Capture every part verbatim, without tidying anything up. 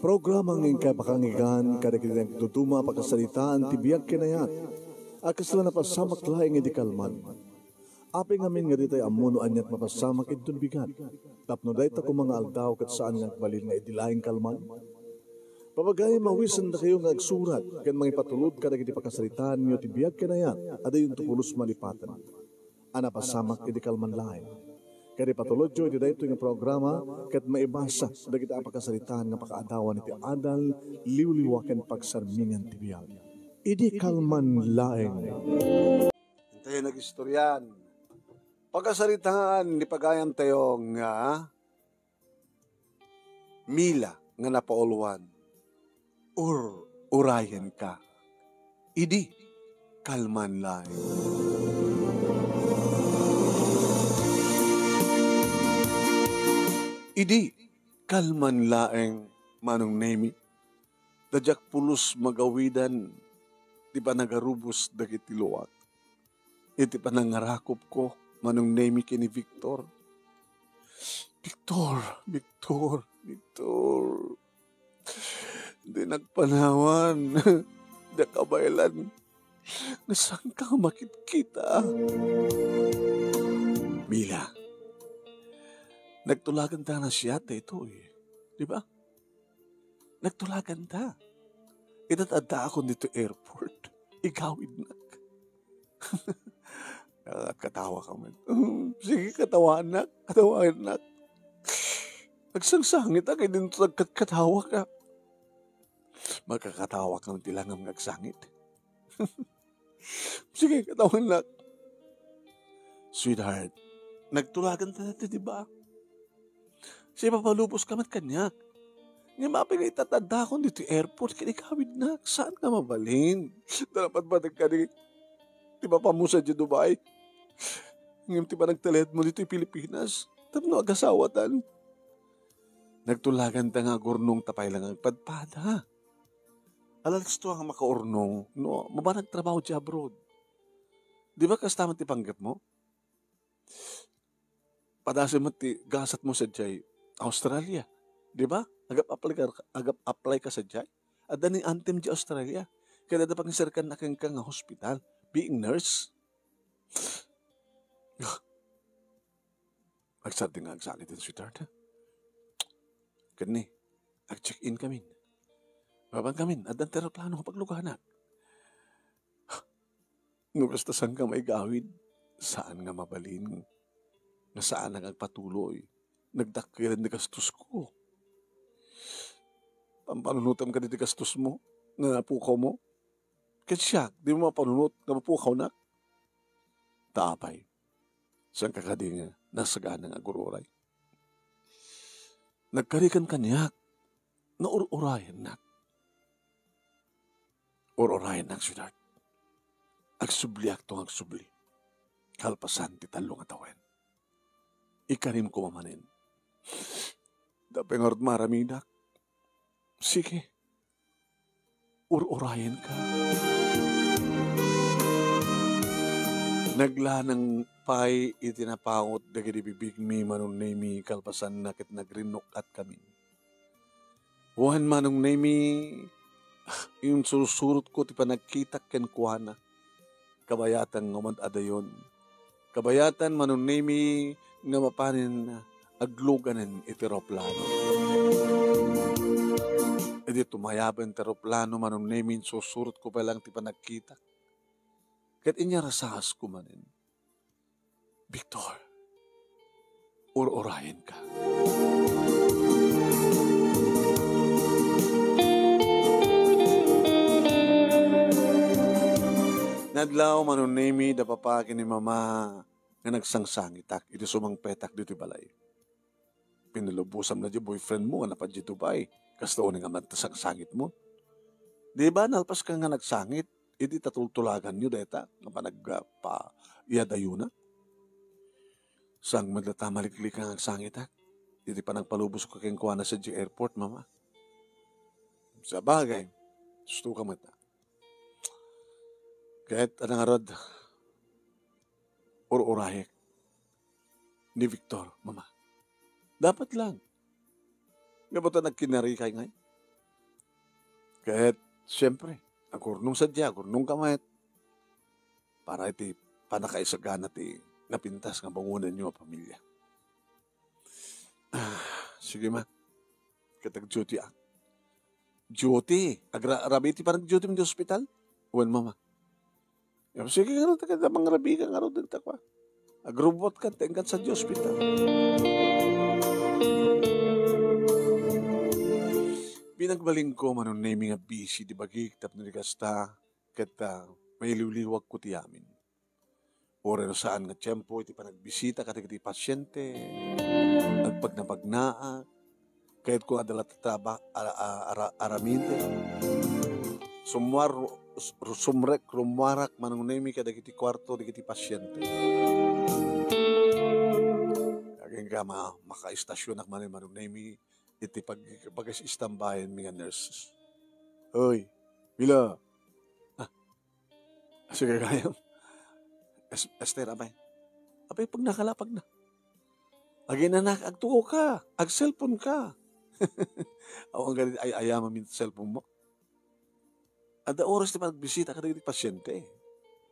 Programa nga inkay pakangigan kadagiti nagduduma a pakasaritaan ti biag ken ayat a kasla napasamak laeng idi kalman. Apay ngamin nga ditay ammo no aniat mapasamak inton bigat, tapno dayta koma nga aldaw ket saan nga agbalin nga idi laeng kalman? Papagayam, awisendakayo nga agsurat ken mangipatulod kadagiti pakasaritaanyo ti biag ken ayat a dayonto pulos malipaten a napasamak idi kalman laeng. Ket ipatulodyo iti daytoy nga programa ket maibasa dagiti a pakasaritaan nga pakaadawan iti adal, liwliwa ken pagsarmingan ti biag. Idi kalman laeng. Intayo nagistorian. Pakasaritaan ni pagayamtayo nga Mila nga napauluan. Ur-urayenka. Idi kalman laeng. Idi kalman laeng, Manong Nemi, ta diak pulos magawidan ti panagarubos dagiti luak. Iti panangarakupko, Manong Nemi, ken ni Victor. Victor, Victor, Victor. Di nagpanawan. Diak kabaelan nga saanka nga makitkita. Mila, nagtulaganta nga nasia daytoy, di ba? Nagtulaganta. Ita addaakon ditoy airport. Igawidnak. At katawa ka man. Sige, katawanak. Katawanak. Agsangsangitak, ay din nagkatkatawa ka. Makakatawa ka man ti langam nga agsangit. Sige, katawanak. Sweetheart, nagtulaganta daytoy, di ba? Sipapalubos ka met kaniak. Ngem apay nga ita addaakon ditoy airport ken igawidnak, saan nga mabalin? Dapat ba nagkadi ti mapammo sadiay Dubai? Ngem ti panagtalekmo ditoy Pilipinas, tapno agasawatan. Nagtulaganta nga agurnong ta pay lang agpadpada. Alasto nga makaurnong no mapan agtrabaho diay abroad. Di ba kasta met ti panggepmo? Padasem met ti gasatmo sadiay Australia. Di ba? Agap-apply ka, agap-apply ka sadiay. Adda ni antem diay Australia. Ket adda pangiserkan na kenka nga hospital. Being nurse. Agsardeng nga agsangit, sweetheart, ha? Ket ni, ag-check-in kamin. Mapan kamin, addan ti eroplano nga pagluganak. No kasta, saanka maigawid, saan nga mabalin nga saanak nga agpatuloy. Nagdakkelen ti gastosko. Pampanunotam kadi ti gastosmo nga napukawmo. Ket siak, dimo mapanunot nga mapukawnak? Ta apay, saanka kadi nga nasagana nga agur-uray? Nagkarikan kaniak, naur-urayennak. Ur-urayennak, sweetheart. Agsubliakto nga agsubli. Kalpasan ti tallo nga tawen. Ikarim koma manen. Dapay ngarud maaramidak. Sige. Ur-urayenka. Naglanang pay iti napangot dagiti bibigmi, Manong Nemi, kalpasanna ket nagrinnuk-at kami. Wen, Manong Nemi, insursurotko ti panagkitak kenkuana. Kabayatan nga umad-adayon. Kabayatan, Manong Nemi, nga mapanen agluganen iti eroplano. Idi tumayaben ti eroplano, Manong Nemi, insursurotko pay lang ti panagkitak. Ket inyarasasko manen. Victor, ur-urayenka. Nadlaw, Manong Nemi, da papa ken ni mama nga nagsangsangitak idi sumangpetak ditoy balay. Pinalubosam na di boyfriend mo nga napan di Dubai. Kasta unay nga mantasangsangit mo. Di ba nalpas ka nga nagsangit? Idi tatultulagan yo dayta nga panag-, ah, pa-, iyadayona. Saan met latta maliklik nga agsangitak? Iti panagpalubos ko kenkuana sadiay airport, mama. Sabagay, gusto ka met. Ket adda ngarud, ur-urayek ni Victor, mama. Dapat lang. Nga ba't nagkinarikay ngay? Ket, siempre, agurnong sadiay, agurnongka met para iti pannakaisagana ti napintas nga bangonanyo a pamilia. Ah, sige, ma. Ket ag-duty, ah. Duty? Agra-, rabii ti panag-duty mo iti ospital? Wen, mama. Ngem, sige, ngarud, ta mangrabii ka ngarud, ta kua. Agrubot ka, ta inka sadiay ospital. Pinagbalinko, Manong Nemy, nga busy ti bagik tapno di kasta, ket, ah, mailiwliwagko ti amin. Uray no saan nga tiempo iti panagbisita kadagiti pasiente, agpagnapagnaak, kayatko nga adda la traba-, ara-, ara-, aramid. Summuar-, sumrek, rummuarak, Manong Nemy, kadagiti kuarto dagiti pasiente. Agingga ma-, makaestasionak manen, Manong Nemy, iti pag-, pag-istambayan mi nga nurses. Hoy, Mila. Ah, Sige, gayam. Es-, Esther, apay. Apay, pagna ka la, pagna. Aginanak, agtuo ka, ag-cellphone ka. Awan gani ay-ayam amin cellphone mo. Adda oras ti panagbisita kadagiti pasiente.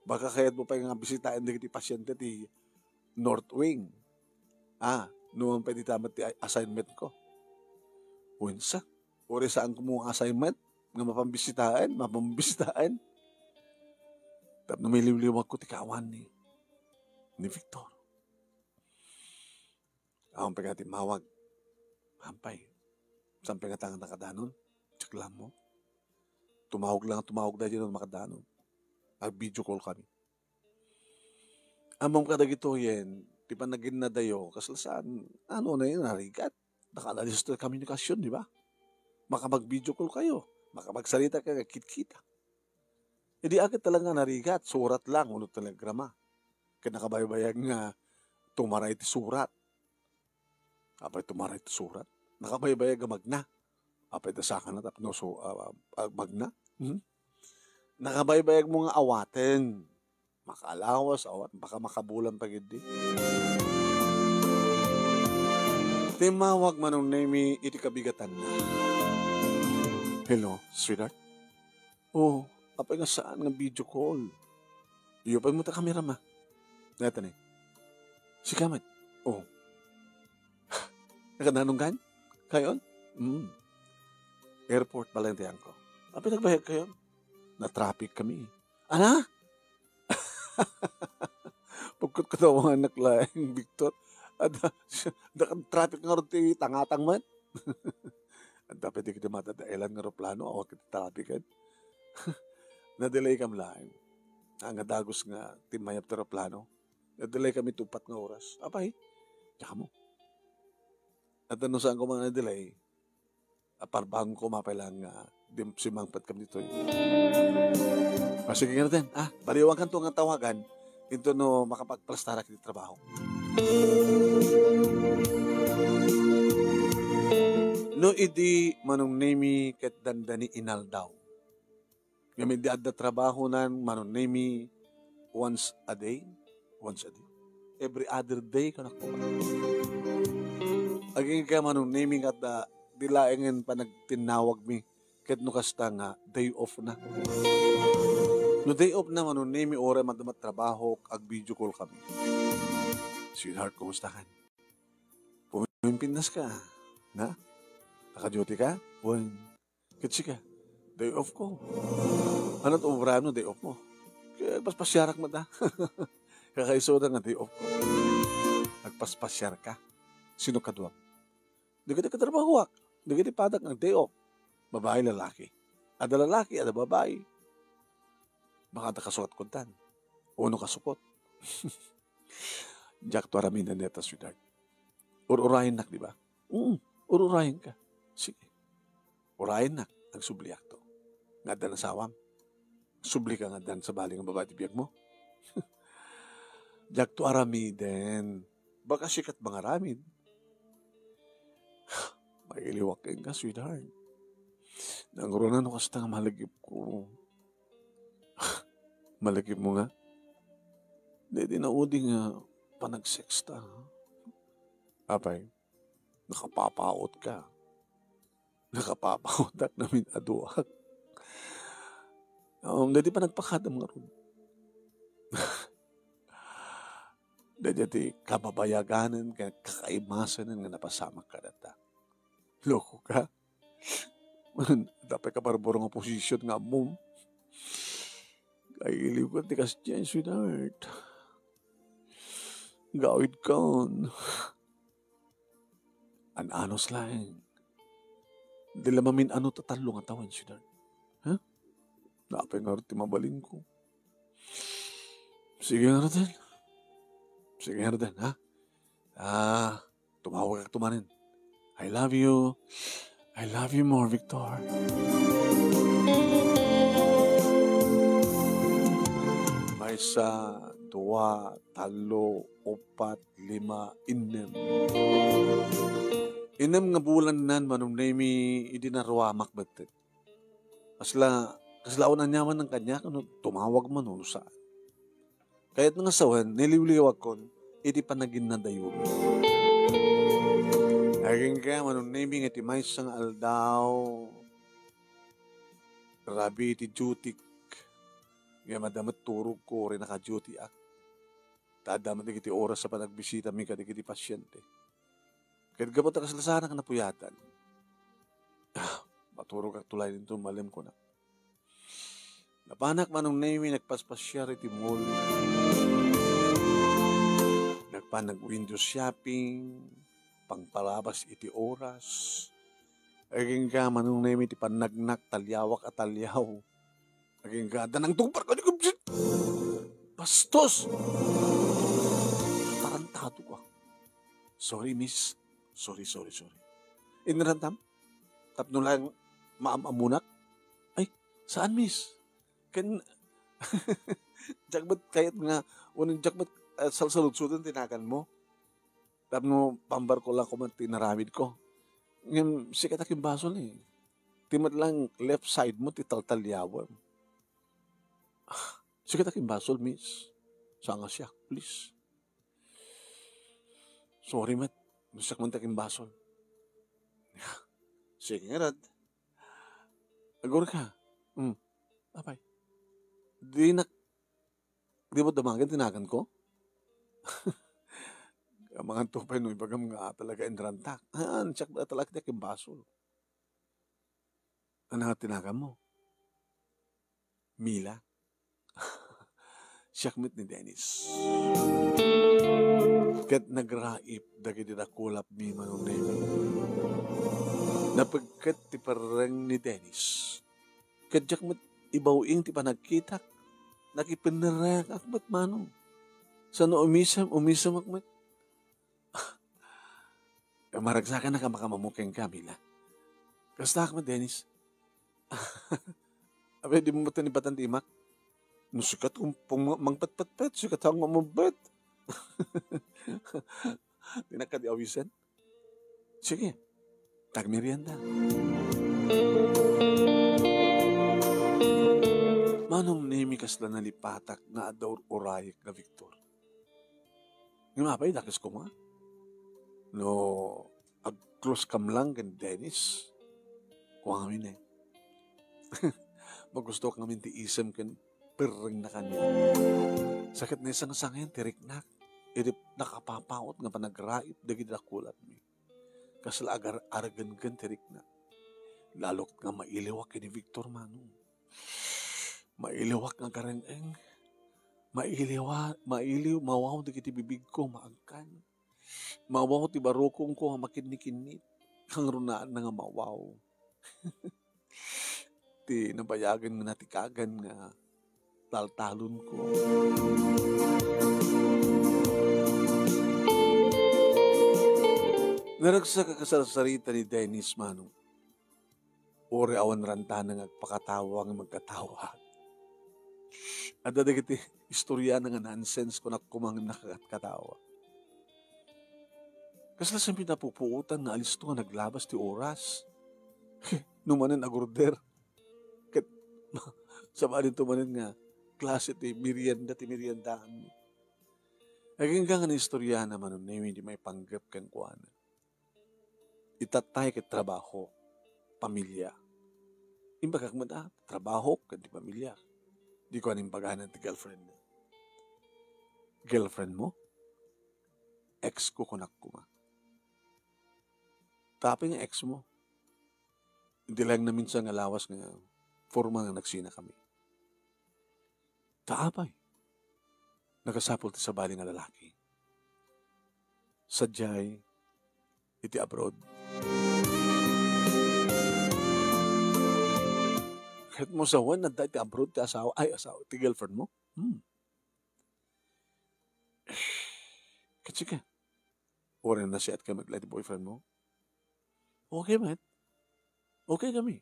Baka kayatmo pay nga bisitaen dagiti pasiente ti North Wing. Ah, numan pay dita met ti assignment ko. Wensa, uray saan ko mo assignment nga mapambisitaen, mapambisitaen. Tapno mailiwliwagko ti kaawan ni, ni Victor. Awan pay nga timmawag. Ampay. Saan pay nga ta nga nakadanon? Check lang mo. Tumawag lang, tumawag daydi no makadanon. Ag-video call kami. Ammom kadagitoyen, ti panaginna dayo, kasla saan, ano na yun, narigat. Naka-, nakalis ti komunikasyon, di ba? Makapag-video call kayo, makapagsarita kayo, kitkita. Idi aket talaga narigat, surat lang, wenno telegrama. Ket nakabaybayag nga tumaray ti surat. Apay tumaray ti surat? Nakabaybayag nga magna. Apay dasakana tapno su-, ah, ah, magna? Hmm? Nakabaybayag mo nga awaten. Makaalawas, awan, baka makabulan pa gid di. Timmawag Manong Nemy iti kabigatanna. Hello, sweetheart? Oh, apay nga saan nga video call? Iyupay mo ta kamera, ma. Dayta ni. Sika met. Oh. Nakadanong kan? Kayon? Mm. Airport, balintayan ko. Apay nagbayag kayon? Na-traffic kami. Ana? Pagkat katawa nga anak laeng, Victor. Ada, ada kan traffic nga rod ti tangatang man. Adda pay dagiti madadaelan nga eroplano, awan ket traffic ket. Na-delay kam laeng. Ah, nga dagus nga timmayap ti eroplano. Na-delay kami ti uppat nga oras. Apay, diak mo. At ano saan ko mga na-delay? Aparbangon ko mapay lang nga dim-, simangpet kam ditoy. Ah, sige nga natin. Ah, baliwan kanto nga tawagan. Into no makapagplastarak iti trabaho. No idi Manong Nemy ket dandani inaldaw. Ngem idi adda trabahonan, Manong Nemy, once a day, once a day, every other day, kanak ko. Agingga Manong Nemy nga adda, di laengen panagtinnawag mi, ket no kasta nga day off na. No day off na, Manong Nemy, uray madama trabaho, ag-video call kami. Sweetheart, kumusta kan? Pumimpintas ka, na? Naka-duty ka? Wen, ket sika, day off ko. Ano ti obrano, day off mo? Kaya agpaspasiarak met, ah. Kakaisuna nga day off ko. Agpaspasiar ka. Sino kaduam? Dagiti katrabahoak. Dagiti padak nga day off. Babae, lalaki. Adda lalaki, adda babae. Baka adda kasukat kuntan. Uno kasukot. Diak to aramiden dayta, sweetheart. Ur-urayennak, di ba? Mm, ur-urayenka. Sige. Urayennak, agsubliak to. Nga addan asawam. Subli ka nga addan sabali nga babae ti biag mo. Diak to aramiden. Baka sikat mangaramid. Mailiwak kenka, sweetheart. Nangruna no kasta nga malagip ko. Malagip mo nga? Daydi naudi nga panagsex ta, ha? Apay, nakapapaot ka. Nakapapaotak namin a duak. Um, daydi panagpakadam ngarud. Daydi ti kababayaganen ken kakaimasanen nga napasamak kadata. Loko ka? Adda pay kabarbaro nga position nga ammom. Ay, iliw ka ti kasdiay, sweetheart. Gawid kan. An-anos laeng. Di la mamin-ano ta tallo nga tawen, sweetheart. Ha? Apay ngarud ti mabalinko? Sige ngaruden. Sige ngaruden, ha? Ah, tumawagak to manen. I love you. I love you more, Victor. Maysa, dua, tallo, uppat, lima, innem. Innem nga bulannan, Manong Nemi, idi naruamak bettek. Kasla, kasla awan aniaman kaniak no tumawag man wenno saan. Kayat nga sawen, niliwliwakon iti panaginnadayomi. Agingga, Manong Nemi, nga iti maysa nga aldaw, rabii ti dutyk. Ngem adda met turogko, uray naka-dutyak. Ta adda met dagiti oras a panagbisitami kadagiti pasiente. Ket gapu ta kasla saanak napuyatan, ah, maturogak tulay didto malem, kunak. Napanak, Manong Nemi, nagpaspasiar iti mall. Nagpan nag-window shopping, pangpalabas iti oras. Agingga, Manong Nemi, ti pannaknak, taliawak a taliaw. Agingga, adda nangtungpal kadagiti bastos! Tarantadoka. Sorry, miss. Sorry, sorry, sorry. Inrantam? Tapno lang maam-amunak? Ay, saan, miss? Ken, diak met kayat nga, wenno diak met, ah, salsaludsoden ti naganmo. Tapno pambarko lang koma ti inaramidko. Ngem, sika ti akimbasol, eh. Ti met lang left side mo, ti taltaliawem. Ah, sika ti akimbasol, miss. Saan nga siak, please. Sorry met. No siak man ti akimbasol. Sige ngarud. Agurka. Hmm. Apay. Dinak, di mo damagen ti naganko? Amangan to pay no ibagam nga talaga inrantak. Haan, siak talaga ti akimbasol. Ania nga ti naganmo? Mila? Siak met ni Dennis. Ket nagraip dagiti dakulapmi, Manong Nemi. Napegket ti perreng ni Dennis. Ket diak met ibaw-ing ti panagkitak. Nakipennerrengak met, Manong. Saan no umisem, umisemak met. Maragsakannak a makamammo kenka, Mila. Kastaak met, Dennis? Apay, di mo met nibatan ti imak? No sika ti umpong mangpetpetpet, sika ti umamubbet. Dinak kadi awisen? Sige, agmerienda. Manong Nemi, kasla nalipatak nga adda ur-urayek nga Victor. Ngem apay, dakes koma? No agclose kam lang ken Dennis, kua ngamin, eh. Magustoak ngamin ti isem ken perrengna kaniak. Sa ket naisangsangen ti riknak idi nakapapaut nga panagraip dagiti dakulapmi. Kasla agar-, aragenggen ti riknak. Lalok nga mailiwak ken ni Victor, Manong. Mailiwak nga agareng-eng. Mailiwa-, mailiw, mawaw dagiti bibigko, maagkan. Mawaw ti barukongko nga makinnikinnit. Kangrunaan na nga mawaw. Ti nabayagen nga natikagan nga taltalonko. Naragsak a kasarsarita ni Dennis, Manong. Uray awan rantana nga agpakatawa nga magkatawa. Adda dagiti istoriana nga nonsense, kunak koma nga nakatkatawa. Kasla saan pay napupuotan nga alisto nga naglabas ti oras. No manen agorder. Ket sabali to manen nga klase ti merienda ti meriendaanmi. Agingga nga naistoriana, Manong Nemi, ti maipanggep kenkuana. Itattay ket trabaho, pamilia. Imbagak met, ah, trabaho ken ti pamilia. Di ko animbaganan ti girlfriend. Girlfriend mo? Ex ko, kunak koma. Ta apay nga ex mo? Iti laeng naminsan nga lawas nga formal nga nagsinakami. Ta apay? Nakasapul ti sabali nga lalaki. Sadiay, iti abroad. Ket mo sawen, adda iti abroad ti asawa, ay, asawa, ti girlfriend mo? Hmm. Ket sika, uray nasiatka met la iti boyfriend mo? Okay met. Okay kami.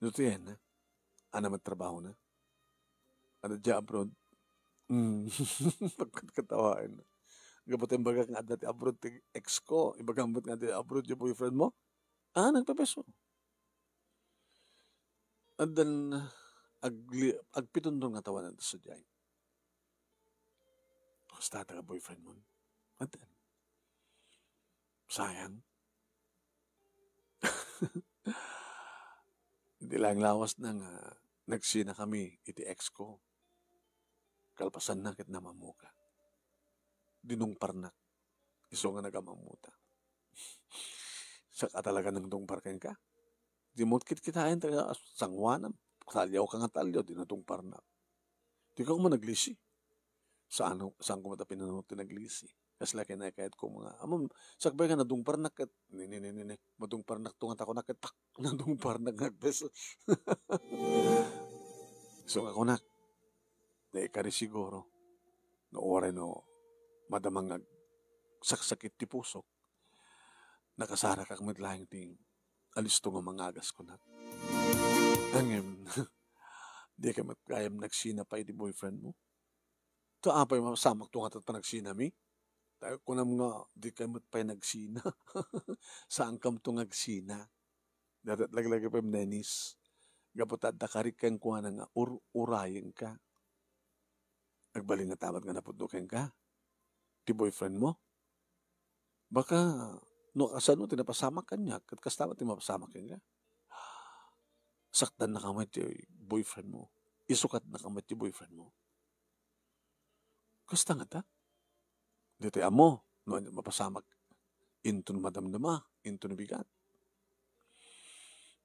No ti Ena, ania met trabahona? Adda diay abroad? Hmm. Pagkatkatawaen. Gapu ta imbagak nga adda ti abroad ti ex ko, ibagam met nga adda ti abroad ti boyfriend mo? Ah, nagpepeso. Addan agli-, agpitundon nga tawen ita sadiay. Kasta ta nga boyfriend mo? Addan. Sayang. Iti laeng lawasna nga nagsinakami iti ex ko. Kalpasanna ket namammuka. Dinungparnak. Isu nga nagamammuta. Saka talaga nangdungpar kenka? Di mo kitkitaen ta sangoanam. Talliaw ka nga talliaw, di nadungparnak. Di ka koma naglisi. Saan, saan koma ta pinanunot ti naglisi? Kasla kinakayat ko nga, amam, sakbay nga nadungparnak ket, ni, ni, ni, ni, ni, madungparnak to nga takonak ket, tak, nadungparnak nga agbeso. So, nga kunak, naikari siguro, no, oray no, madamang agsaksakit ti pusok, nakasarakak met laeng ti alisto nga mangagas, kunak. Ngem, di ka met gayam nagsina pay ti boyfriend mo? Ta apay mapasamakto nga tat panagsinami? Ta kunam nga, di ka met pay nagsina. Saankam to nga agsina. Dadat laglagi pay, Dennis. Gapu ta adda karik kenkuana nga ur-urayenka. Agbalin nga tamat nga napudno kenka ti boyfriend mo? Baka no kasano ti napasamak kaniak, ket kasta met ti mapasamak kenka. Sakdannaka met ti boyfriend mo. Isukatnaka met ti boyfriend mo. Kasta ngata? Ditoy ammo, no ania mapasamak. Inton madamdama, inton bigat.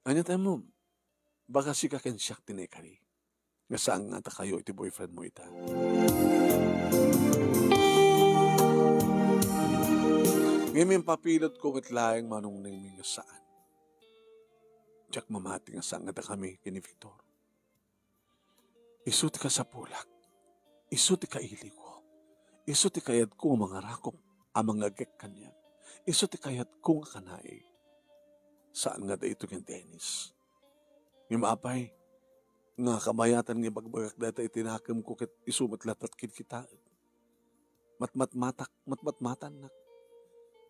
Ania tayo mo? Baka sika ken siak ti naikari. Nga saan nga ta kayo iti boyfriend mo ita. Ngayon, papilot ko ket laeng manong nang nga saan. Diak mamati nga saan nga ta kami kini Victor. Isu ti kasapulak. Isu ti kailiwko. Isu ti kayatko nga mangarakop a mangngegek kaniak. Isu ti kayatko nga kanaig. Saan nga daytoy ken Dennis. Ngem apay, nga kabayatan nga ibagbagak dayta iti nakemko ket isu met latta ti kitkitaek. Matmatmatak, matmatmatannak.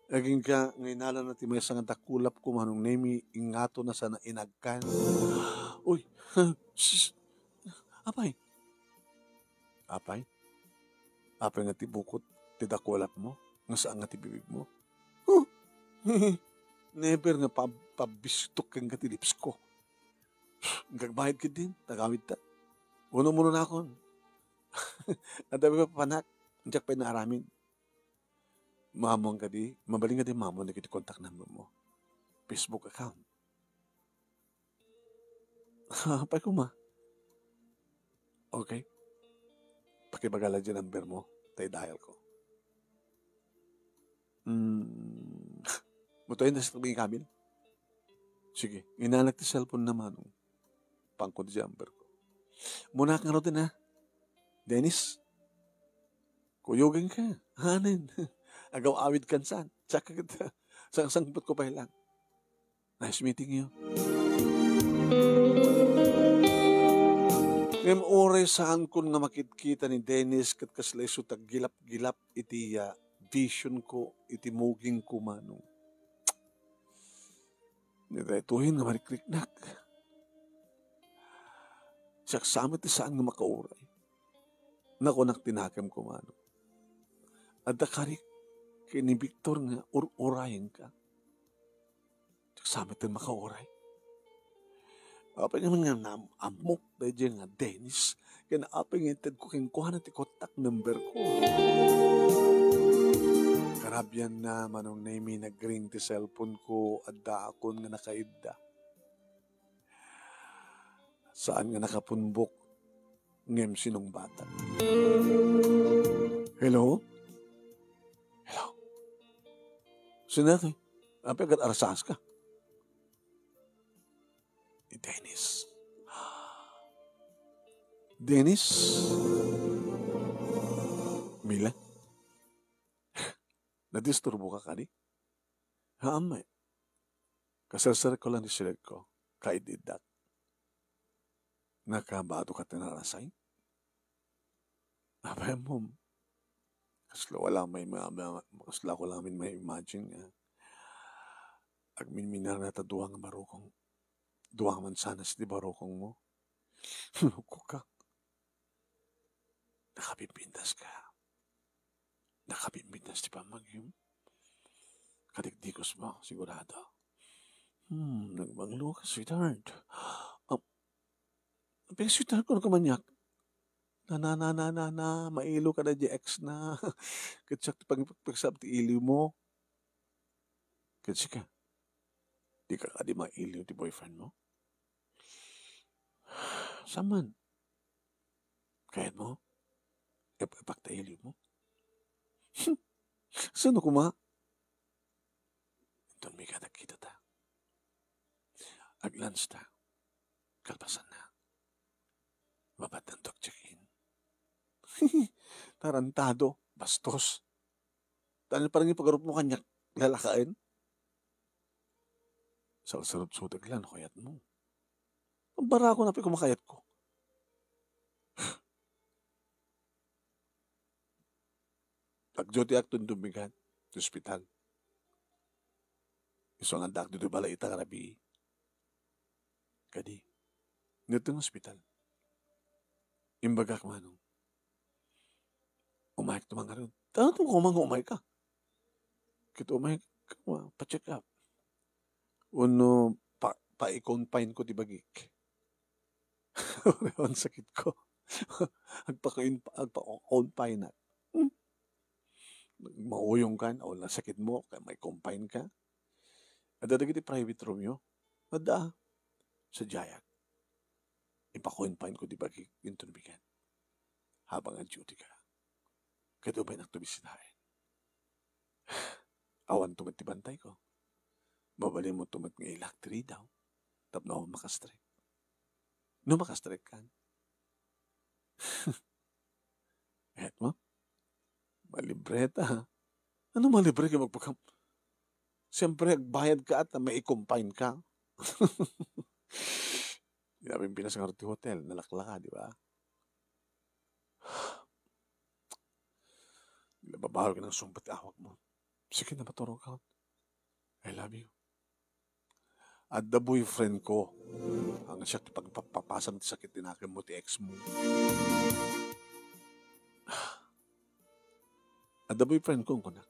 Agingga nga inalana ti maysa nga dakulapko, Manong Nemi, ingatona sana inagkan. Uy, sis, apay? Apay? Apay nga ti bukot ti dakulapmo, nga saan nga ti bibigmo? Huh! Never nga pab-, pabbistok kenka ti lipsko. Agbayad ketdin, tagawidta. Uno-uno nakon. Adda pay papanak, diak pay naaramid. Maammoan kadi, mabalin nga di maammoan dagiti contact number mo. Facebook account. Apay koma? Okay. Pakibaga la di number mo, ta i-dial ko. Hmm. Mutoy na sa tabing kabil. Sige, inanak ti cellphone na, Manong. Pangko di number ko. Muna kang rodin, ha? Dennis? Kuyogin ka. Hanen. Agaw-awid kan saan. Tsaka kita. Sangsangpot ko pa lang. Nice meeting you. Ngem uray saankon nga makitkita ni Dennis ket kasla isu ta gilap-gilap iti, ah, vision ko, iti muging ko, Manong. Ni daytoyen nga marikriknak. Siak sa met ti saan nga makauray. Nakunak ti nakemko, Manong. Adda karik ken ni Victor nga ur-urayenka. Diak sa met makauray. Apay nga man nga nam-, ammok daydiay nga Dennis, ken apay nga intedko kenkuana ti contact number ko. Karabianna, Manong Nemi, nagring ti cellphone ko, addaakon nga nakaidda. Saan nga nakapumbok, ngem sinungbatak. Hello? Hello? Sino ka? Apay agar-arsaska? Ni Dennis. Dennis? Mila? Nadisturbo ka kadi? Haan met. Kaserserek ko lang ti sileg ko. Kaid-iddak. Nakabado ka ti narasay? Apay mo, kasla wala may ma-, ma-, kasla ko lang may imagine nga agminminar na ta dua nga barukong, dua man sana ti barukong mo. Loko ka. Nakapimpintas ka. Nakapimpintas ti pamagim. Kadikdikos mo, sigurado. Hmm, nagbanglo ka, sweetheart. Ah, Pag-sweetheart ko, nagkamanyak. Na, na, na, na, na, na, mailo ka na di ex na. Ket siak ti pag-, pag-, pagsab ti iliw mo. Ket sika, di ka kadi mailiw ti boyfriend mo? Saman, kayat mo? Ep-, epak ta iliw mo? Sino kuma? Inton mi ka nagkita ta. Ag-lunch ta. Kalpasan na. Mabatnan to check-in. Tarantado, bastos. Tan parang ipagarup mo kaniak, lalakaen. Salsarutsuteg lang no kayat mo. Ang barako na pay kumakayat ko. Nag-duty ak ton Domingo, ti ospital. Isu nga addaak ditoy balay ita nga rabii. Kadi, ngadto nga ospital. Imbagak, Manong, umayek to man ngarud. Tano to ko man nga umay ka? Ket umay ka, ma-, pa-check up. Wenno pa-, pa-i-confine ko ti bagik. Pareho nga sakit ko. Agpa-, agpa-confine ak. Hmm. Mauyong kan, o nasakit mo, kaya ma-confine ka. Adda dagiti private room yo. Adda. Sadiayak. Ipa-confine ko ti bagik, inton bigat. Habang ag-duty ka. Ket umaynak to bisitaen. Awan to met ti bantay ko. Mabalin mo to met nga ilak ti ridaw. Tapno awan makastrek. No makastrek kan. Et mo? Malibre ta. Ano malibre ka magpakam? Siyempre, agbayad ka at may i-confine ka. Di namin pinasngar ti hotel, nalaklaka, di ba? Nababawi ka ng sumpet awak mo. Sige na, maturog ka. I love you. Adda boyfriend ko. Ang siya ti pagpapapasam ti sakit ti nakem mo ti ex mo. Adda boyfriend ko, kunak.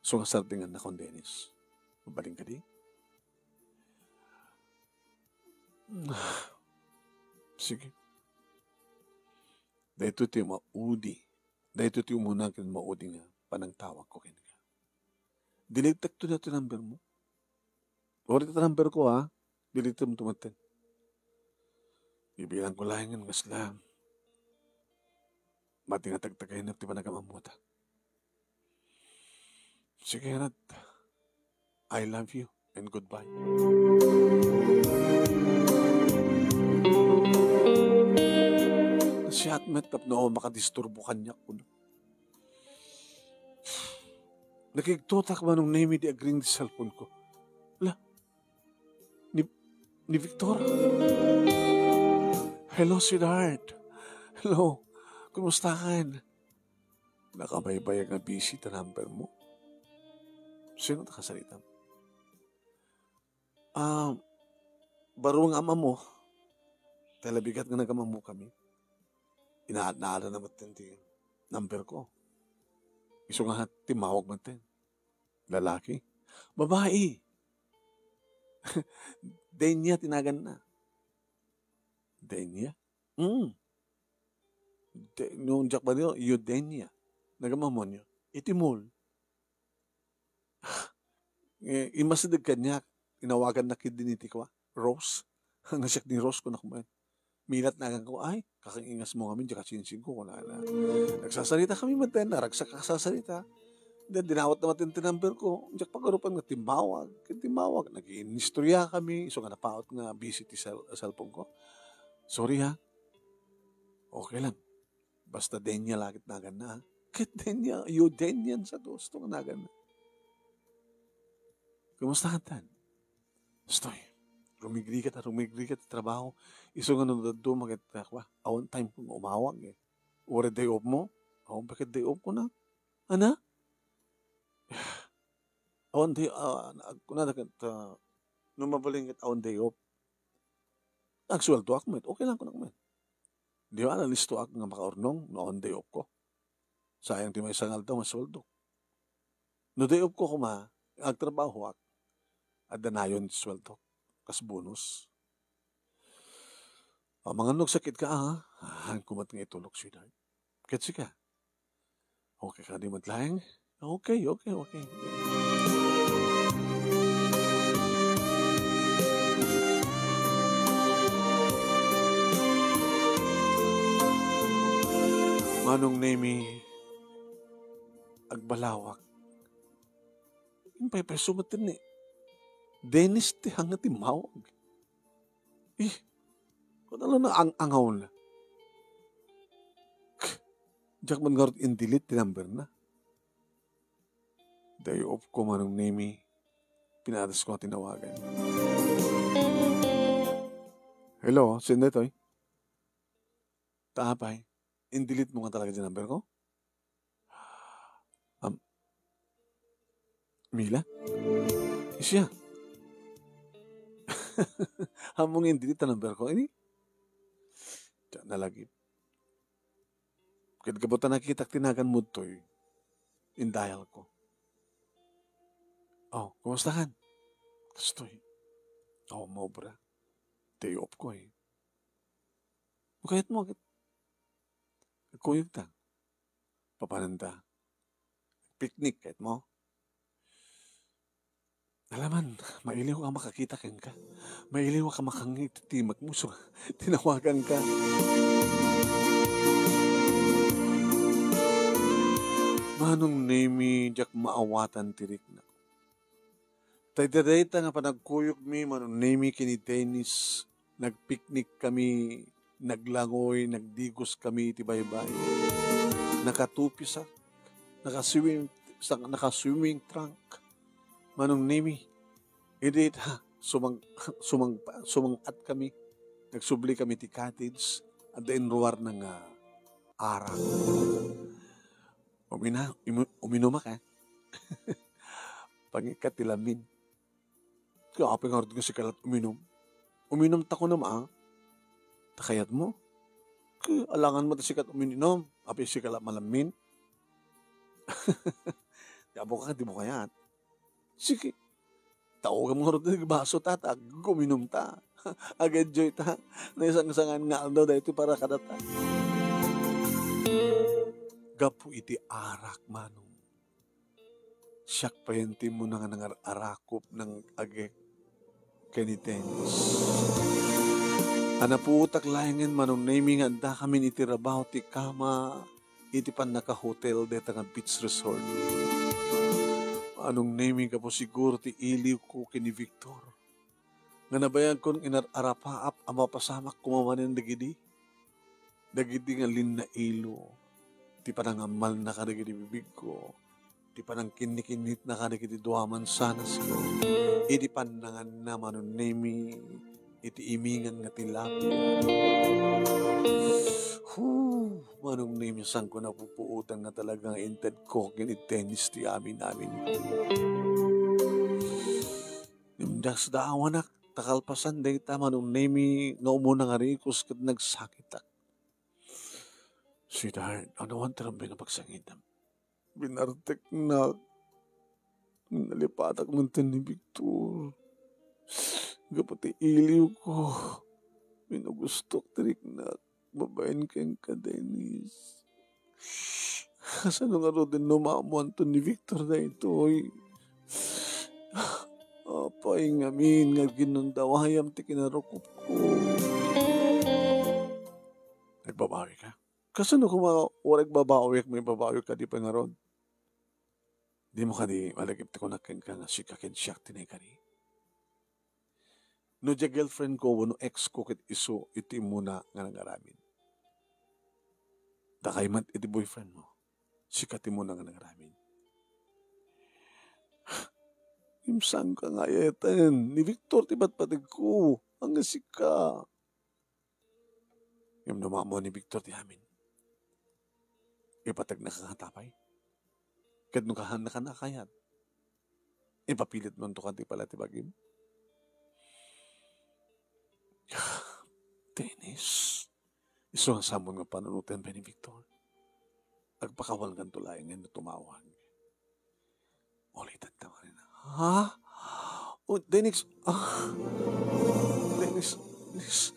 So, nga sardingan na kon Dennis. Mabaling ka di? Sige. Daytoy ti maudi. Daytoy ti umuna ken maudi nga panangtawag ko kenka. Delete-ek to daytoy number mo. Uray ta number ko, ha? Delete mo to maten. Ibilang ko laeng nga sila. Mati nga tagtagayna ti panagam-ammo ta. Sige, Rat. I love you and goodbye. Siya met tapno makadisturbo kaniak kuno. Nakigtotak manong name di agring di cellphone ko. La, ni, ni Victor. Hello, sweetheart. Hello. Kumusta ka? Nakabaybayag nga busy ta number mo. Sino ta kasaritam? Ah, baro nga ama mo. Talabigat nga nagamammokami. Inaad-naada na met ti number ko. Isu nga timmawag met. Lalaki? Babai. Denia ti naganna. Denia? Mm. De-, no, diak ba niyo, Eudenia. Nagamamonyo. Iti mall. Eh, immasideg kaniak, inawagannak ketdi ni ti kua, Rose. Nga siak ni Rose, kunak met. Milat naganko, "Ay, kakang-ingasmo ngamin, diak a sinsinko," kunana. Nagsasarita kami met, naragsak a kasasarita. Then, dinawat na met ti number ko, diak pagarupan nga timmawag. Ket timmawag, nag-iinistorya kami, isu nga napaut nga busy ti cell-, cellphone ko. "Sorry, ha." "Okay lang. Basta Denia la ket naganna, ha." Ket Denia, Eudenia sa gusto nga naganna. "Kumusta ka, Tan?" "Stoy, rumigrigat a rumigrigat ti trabaho. Isu nga no dadduma ket, ah, kwa, awan time ko nga umawag, eh. Uray day off mo?" "Awan pa ket day off ko na." "Ana?" "Awan day, ah, ag-, kunada ket, ah, no mabalin ket awan day off. Agsueldoak met, okay lang kunak met. Di ba, nalistoak nga makaurnong no awan day off ko. Sayang ti maysa nga aldaw nga sueldo. No day off ko koma, agtrabahoak, adda nayon ti sueldo, kas bonus." "Amangan no agsakit ka, ha? Haan ko met nga itulok, sweetheart. Ket sika?" "Okay ka di met laeng?" "Okay, okay, okay." Manong Nemi, agbalawak. Impaypayso met ni Dennis ti hanga timmawag. Eh, kunana ang-angawna. Diak man ngarud in-delete ti number na. Day off ko, Manong Nemi. Pinadas ko nga tinawagan. Hello, sino daytoy? Ta apay, in-delete mo nga talaga ti number ko? Am-, Mila? Siya? Ammom nga in-delete ti number ko, ini? Diak nalagip. Ket gapu ta nakitak ti naganmo ditoy, in-dial ko. "Oh, kumusta kan?" "Kastoy. Oh, maobra. Day off ko, eh." "Kayat mo, agkuyog ta. Papanan ta. Picnic, kayat mo?" "Alaman, mailiw a makakita kenka. Mailiw a makangngeg ti timek mo, so, tinawagan ka." Manong Nemi, diak maawatan ti rikna. Tay dayta nga panagkuyogmi, Manong Nemi, ken ni Dennis, nagpiknik kami, naglangoy, nagdigos kami iti baybay. Nakatupisak, nakaswimming, sa-, nakaswimming trunk. Manong Nemi, idi ta, sumang-, sumang-, sumang-at kami, nagsubli kami ti cottage, adda inruarna nga arak. Umina-, imu-, uminumak, eh. Pangikkat ti lamin. Kaya apay ngarud nga sika lat uminum? Uminum ta kunam, ah. Ta kayat mo? Kaya alangan mo ta sikat uminum. Apay sika lat malamin? Di amo ka, di mo kayat. Sige. Taogan mo ngarud ti baso ta, ta ag-, uminum ta. Ag-enjoy ta. Naisangsangan nga aldaw daytoy para kadata. Gapu iti arak, Manong. Siak payen ti immuna nga nangar-arakop nang agek ken ni Dennis. A napuotak laengen, Manong Nemi, nga addakamin iti rabaw ti kama iti pannakahotel dayta nga beach resort. Manong Nemi, gapu siguro ti iliwko ken ni Victor, nga nabayagkon nga inar-arapaap a mapasamak koma manen dagidi, dagidi nga linnailo ti panangammalna kadagidi bibigko, ti panangkinnikinnitna kadagidi dua a mansanasko, idi pannanganna, Manong Nemi, iti imingan nga ti lapid. Hu, Manong Nemi, saanko napupuotan nga talaga nga intedko ken ni Dennis ti amin-amin. Ngem diak sdaawanak, ta kalpasan dayta, Manong Nemi, nga umuna nga rikos ket nagsakitak. Sweetheart, awan ti rambeng a pagsangitam. Binarteknak. Nalipatak man ni Victor. Gapu ti iliwko. Pinagustok ti riknak babaen kenka, Dennis. Kasano ngaruden no maammoanto ni Victor daytoy? Apay ngamin nga ginundawayam ti kinarukopko? Nagbabawi ka? Kasano koma uray agbabawiak, maibabawi kadi pay ngarud? Dimo kadi malagip ti kunak kenka nga sika ken siak ti naikari? No dia girlfriend ko wenno ex ko ket isu iti immuna nga nangaramin. Dakay met iti boyfriend mo, sika ti immuna nga nangaramin. Imsanka nga ayayten ni Victor ti patpategko, ania sika. Ngem no maammo ni Victor ti amin, ipategna ka ngata pay? Ket no kahanna kan a kayat, ipapilitmonto kadi pay la ti bagim? Dennis, isu nga samoan nga panunoten pay ni Victor. Agpakawankanto laengen no tumawag. Ulitek ta, Marina. Ha? Oh, Dennis. Ah. Dennis. Dennis.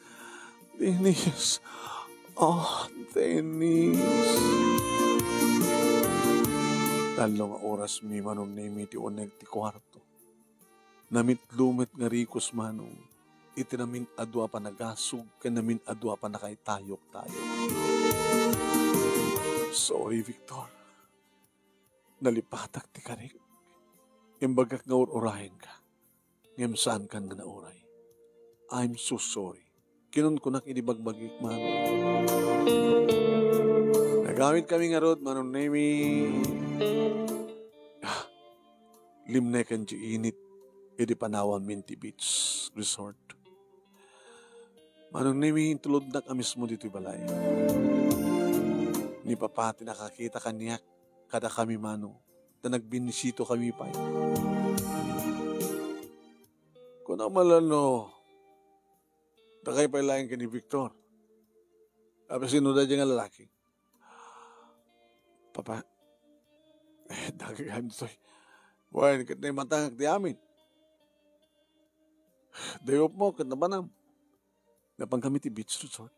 Dennis. Ah, Dennis. Tallo nga oras mi, Manong Nemi, ti uneg ti kuarto. Namitlo met nga rikos, Manong, iti namin-adu a panagasog ken namin-adu a panakaitayok-tayok. Sorry, Victor. Nalipatak ti karik. Imbagak nga ur-urayenka. Ngem saankan nga nauray. I'm so sorry. Kinunkunak idi bagbagik, Manong. Nagawidkami ngarud, Manong Nemi. Ah, limneken ti init idi panawanmin ti beach resort. Manong Nemi, intulodnak a mismo ditoy balay. Ni Papa ti nakakita kaniak kadakami, Manong, ta nagbinisitokami pay. Kuna man la no, dakay pay laeng ken ni Victor. Apay, sino daydiay nga lalaki? Papa, eh, dagayam ditoy. Wen, ket naimatangak ti amin. Day off mo, ket napanam. Napankami ti beach resort.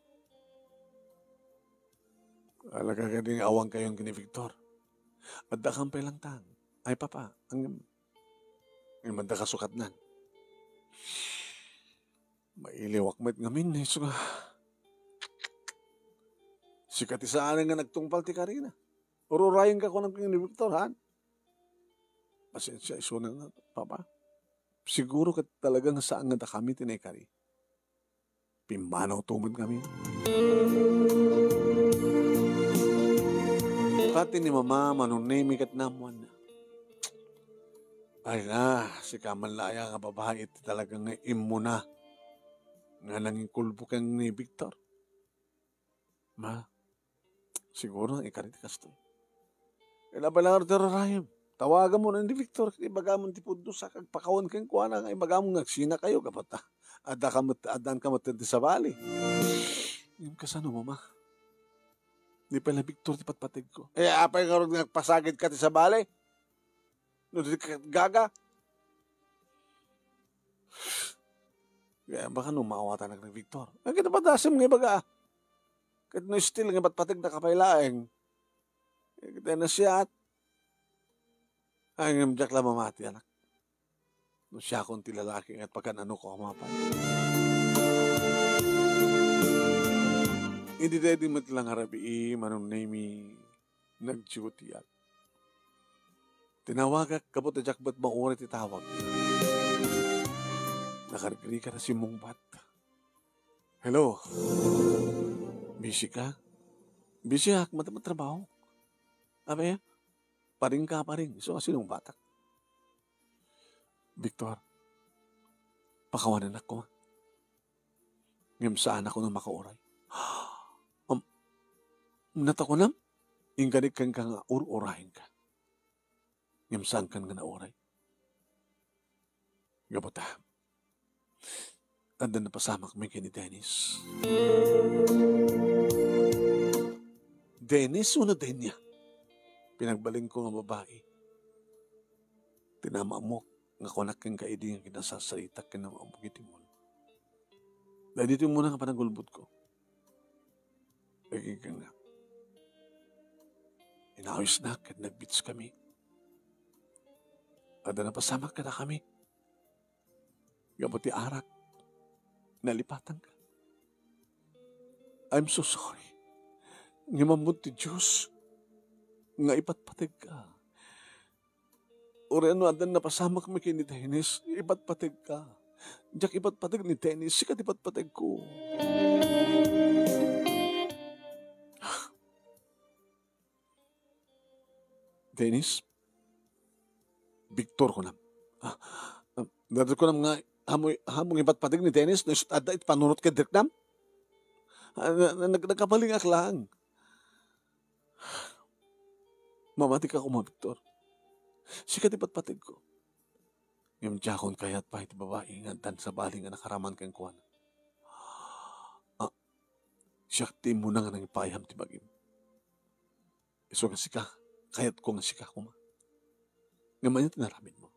Alaka kadi nga awankayon ken ni Victor. Addakam pay langtang. Ay, Papa, ang, ang manda kasukatnan. Mailiwak met ngamin, isu nga. Sika ti saanen nga nagtungpal ti karina. Ur-urayenka kunam ken ni Victor, han? Pasensia, isuna nga, Papa. Siguro ket talaga nga saan nga dakami ti naikari. Pimmanawto met ngamin. Pati ni Mama, Manong Nemi ket naammoanna. Ay na, sika man la aya nga babai iti talaga nga immuna nga nangikulbo ken ni Victor. Ma, siguro nga ikari ti kastoy. Ilabay lang ti rarayem. Tawagamon ni Victor, ibagamon ti pudno sa agpakawan kenkuana nga ibagamon nga agsinakayo, gapu ta adda ka met, addan ka met ti sabali. Ngem kasano, Mama? Ni pala Victor ti patpategko. Eh, apay ngarud nga agpasagidka ti sabali? No di ka gaga? Kaya baka no maawatanak ni Victor. Ay, kita padasem nga ibaga. Ket no still nga patpategna ka pay laeng. Eh, kita nasiat. Ay, ngem diak la mamati, anak. No siakon ti lalaki nga pagan-ano ko a mapan. Idi daydi met la nga rabii, Manong Nemi, nag-dutyak. Tinawagak gapu ta diak met mauray ti tawag. Nakarigrigat a simmungbat. Hello. Busy ka? Busy ak, madama trabaho. Abi, paring ka, paring. Isu nga sinungbatak. Victor, pakawanan ako. Ngem saan ako nga makauray. Am, natakunam? Inganik kenka nga ur-urayenka. Ngem saankan nga nauray. Gapu ta, adda napasamak mi ken ni Dennis. Dennis wenno Denia? Pinagbalinko nga babai. Ti naammoak nga kunak kenka idi nga kinasarsaritak ken naam-ammok iti mall. Daytoy umuna nga panagulbodko. Agingga, inawisna ket nag-beach kami. Adda napasamak kadakami. Gapu ti arak, nalipatanka. I'm so sorry. Ngem ammom ti Dios nga ipatpategka. Uray no adda napasamak met ken ni Dennis, ipatpategka. Diak ipatpateg ni Dennis, sika ti patpategko. Dennis? Victor, kunam. Ah, ah, Victor, kunam nga, ammom, ammom ipatpateg ni Dennis, no isut' adda iti panunot ken direknam? Ah, na-, na-, nag-, nagkabalingak lang. Mamatika koma, Victor. Sika ti patpategko. Ngem diakon kayat pay ti babai nga addan sabali nga nakaraman kenkuana. Ah, siak ti immuna nga nangipaayam ti bagim. Isu nga sika, kayatko nga sika koma. Ngem ania ti inaramidmo?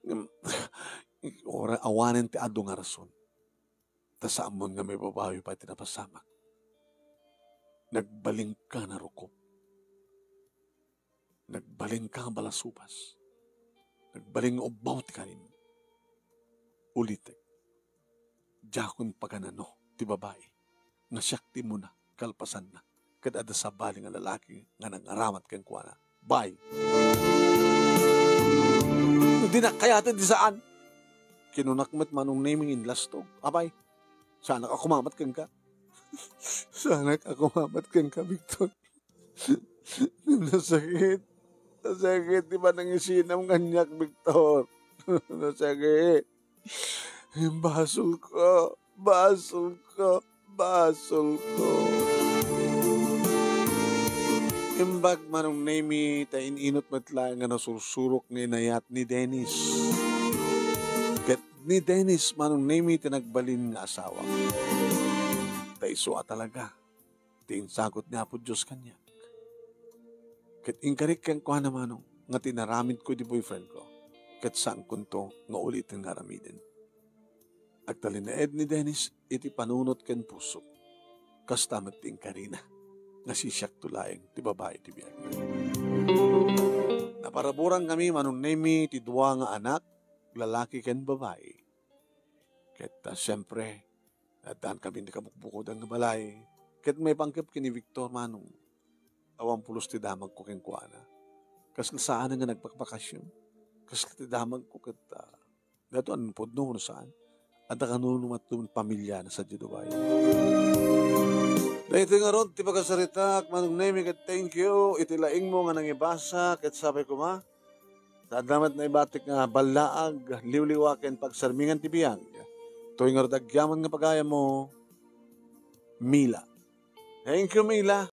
Ngem, ora-, awanen ti adu nga rason. Ta saanmon nga maibabawi pay ti napasamak. Nagbalinka nga rukob. Nagbalinka nga balasubas. Nagbalin nga ubbaw ti karim. Ulitek. Diakon paganano ti babai nga siak ti immuna kalpasanna ket adda sabali nga lalaki nga nangaramat kenkuana. Bye. Dinak kayaten ti saan. Kinunak met Manong Nemi nga inlastog. Apay, saanak a kumamat kenka. Saanak a kumamat kenka, Victor. Nasakit. Nasakit ti panangisinam kaniak, Victor. Nasakit. Basolko. Basolko. Basolko. Imbag Manong Nemi, ta in-inut met laeng nga nasursurok nga inayat ni Dennis. Ket ni Dennis, Manong Nemi, ti nagbalin nga asawa. Ta isu a talaga ti insagut ni Apo Dios kaniak. Ket inkarik kenkuana, Manong, nga ti inaramidko iti boyfriendko, ket saankonto nga uliten nga aramiden. Agtalinaed ni Dennis iti panunot ken pusok. Kasta met ti inkarina nga sisiakto laeng ti babai ti biag. Naparaburan kami, Manong Nemi, ti dua nga anak, lalaki ken babai. Ket, ah, siempre, addaan kami iti kabukbukodan nga balay. Ket maipangkep ken ni Victor, Manong. Awan pulos ti damagko kenkuana. Kasla saan nga nagbakbakasyon. Kasla ti damagko ket, ah, dato an pudno no saan. Adda kano no matlo pamilya na sa Dubai. Daytoy ngarud ti pakasaritak, Manong Nemi, ket thank you iti laingmo nga nangibasa, ket sapay koma, ta adda met naibatik nga ballaag, liwliwa ken pagsarmingan ti biag. Toy ngarud agyaman nga pagayammo, Mila. Thank you, Mila.